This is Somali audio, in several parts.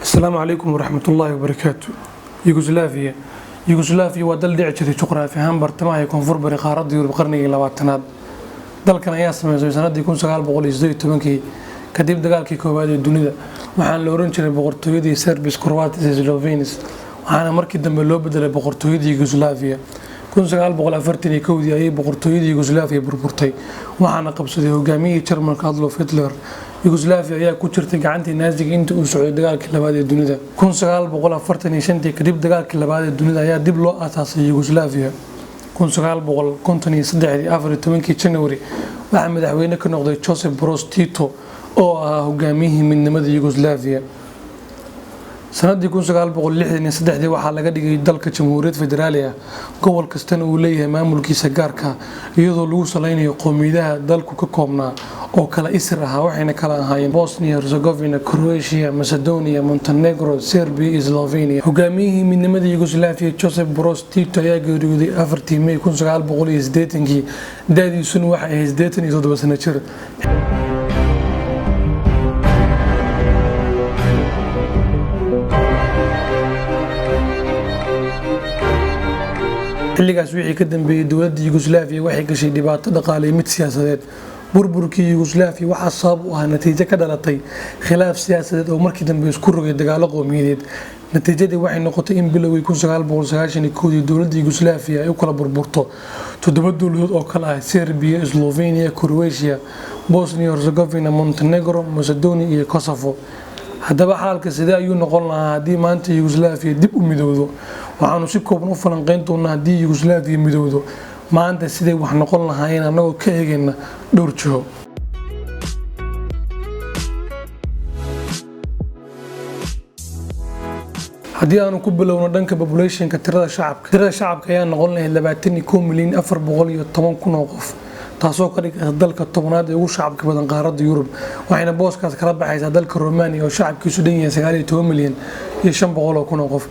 Asalaamu calaykum waraxmatullaahi wabarakaatu. Yugoslaafiya. Yugoslaafiya waa dal dhici jiray juqraafi ahaan bartamaha iyo koonfur bari qaaradda Yurub qarnigii 20aad. Dalkan ayaa sameysay sanadii 1918kii kadib dagaalkii koowaad ee dunida. Waxaana la oran jiray boqortooyadii Serbis, Croatis iyo Slovenis, waxaana markii dambe loo bedelay boqortooyadii Yugoslaafiya. 1941dii ayay boqortooyadii Yugoslaafiya burburtay, waxaana qabsaday hogaamiyihii Jarmalka Adolf Hitler. Yugoslaafiya ayaa ku jirtay gacantii Naaziga intii uu socday dagaalkii labaad ee dunida. 1945tii kadib dagaalkii labaad ee dunida ayaa dib loo aasaasay Yugoslaafiya. 1953dii 14kii January waxaa madaxweyne ka noqday Joseph Broz Tito oo ahaa hogaamiyihii midnimada Yugoslaafiya. Sanadii 1963dii waxaa laga dhigay dalka jamhuuriyad federaali ah, gobol kastana uu leeyahay maamulkiisa gaarka, iyadoo lagu saleynayo qowmiyadaha dalku ka koobnaa oo kala isir ahaa, waxayna kala ahaayeen Bosnia, Herzegovina, Croatia, Macedonia, Montenegro, Serbia iyo Slovenia. Hogaamiyihii midnimada Yugoslaafiya Joseph Broz Tito ayaa geeriyooday 4tii May 1980kii, da'diisuna waxay ahayd 87 sano jir. Xilligaas wixii ka dambeeyey, dowladda Yugoslaafiya waxay gashay dhibaato dhaqaale iyo mid siyaasadeed. Burburkii Yugoslaafiya waxaa sabab u ahaa natiijo ka dhalatay khilaaf siyaasadeed oo markii dambe isku rogay dagaalo qowmiyadeed. Natiijadii waxay noqotay in bilowgii 1991dii dowladda Yugoslaafiya ay u kala burburto toddoba dowladood oo kala ah Serbia, Slovenia, Croatia, Bosnia, Herzegovina, Montenegro, Macedonia iyo Kosovo. Haddaba xaalka sidee ayuu noqon lahaa haddii maanta Yugoslaafiya dib u midowdo? Waxaanu si kooban u falanqeyn doonaa haddii Yugoslaafiya midowdo maanta siday wax noqon lahaayeen, annagoo ka eegayna dhowr jiho. Haddii aanu ku bilowno dhanka populationka, tirada shacabka, tirada shacabka ayaa noqon lahayd 21,410,000 oo qof, taasoo ka dhigaysa dalka 10aad ee ugu shacabka badan qaaradda Yurub, waxayna booskaas kala baxaysaa dalka Romania oo shacabkiisu dhan yahay 19,500,000 oo qof.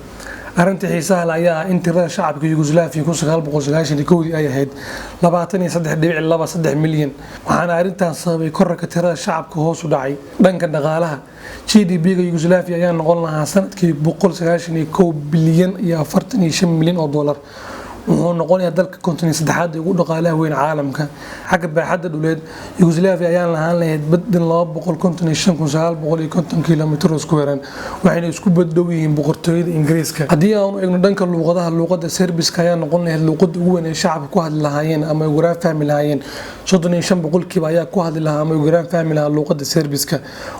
Arrinta xiisaha leh ayaa ah in tirada shacabka Yugoslaafiya 1991dii ay ahayd 23.23 milyan, waxaana arrintan sababay korarka tirada shacabka hoos u dhacay. Dhanka dhaqaalaha, GDP-ga Yugoslaafiya ayaa noqon lahaa sanadkii 191 bilyan iyo 45 milyan oo dollar. Wuxuu noqonayaa dalka 53aad ee ugu dhaqaalaha weyn caalamka. Xagga baaxadda dhuleed, Yugoslaafiya ayaan lahaan lahayd baddan 255,950 kilomitir oo isku weeran, waxayna isku baddhow yihiin boqortooyada Ingiriiska. Haddii aanu eegno dhanka luuqadaha, luuqadda Serbiska ayaa noqon lahayd luuqadda ugu weyn ee shacabka ku hadli lahaayeen ama ugu yaraan fahmi lahaayeen. 35% ayaa ku hadli lahaa ama ugu yaraan fahmi lahaa luuqadda Serbiska,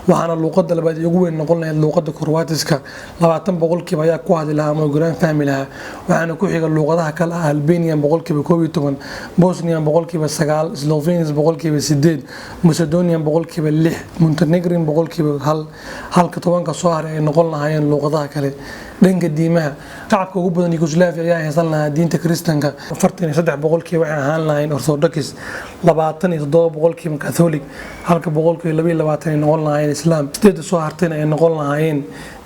waxaana luuqadda labaad ee ugu weyn noqon lahayd luuqadda Korwaatiska. 20% ayaa ku hadli lahaa ama ugu yaraan fahmi lahaa, waxaana ku xiga luuqadaha kale ah Albanian 11%, Bosnian 9%, Slovenes 8%, Macedonian 6%, Montenegrin 1%, halka 10ka soo haray ay noqon lahaayeen luuqadaha kale. Dhanka diimaha, shacabka ugu badan Yugoslaafiya ayaa haysan lahaa diinta Kiristanka. 43% waxay ahaan lahaayeen Orthodox, 27% Catholic, halka 22% ay noqon lahaayeen Islaam. Sideedda soo hartayna ay noqon lahaayeen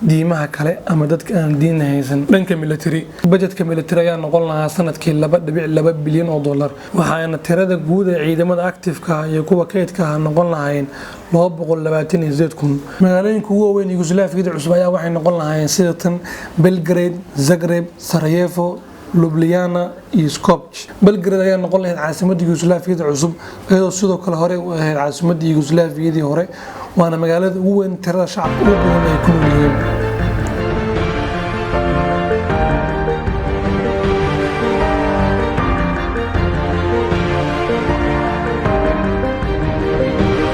diimaha kale ama dadka aan diinna haysan. Dhanka military, budgetka military ayaa noqon lahaa sanadkii 2.2 bilyan oo dollar, waxaana tirada guud ee ciidamada active-ka iyo kuwa kaydka ah noqon lahaayeen 228,000. Magaalooyinka ugu waaweyn Yugoslaafiyada cusub ayaa waxay noqon lahaayeen sida tan: Belgrade, Zagreb, Sarajevo, Ljubljana iyo Skopje. Belgrade ayaa noqon lahayd caasimadda Yugoslaafiyada cusub, iyadoo sidoo kale hore u ahayd caasimadda Yugoslaafiyadii hore, waana magaalada ugu weyn, tirada shacabka ugu badan ay ku nool yihiin.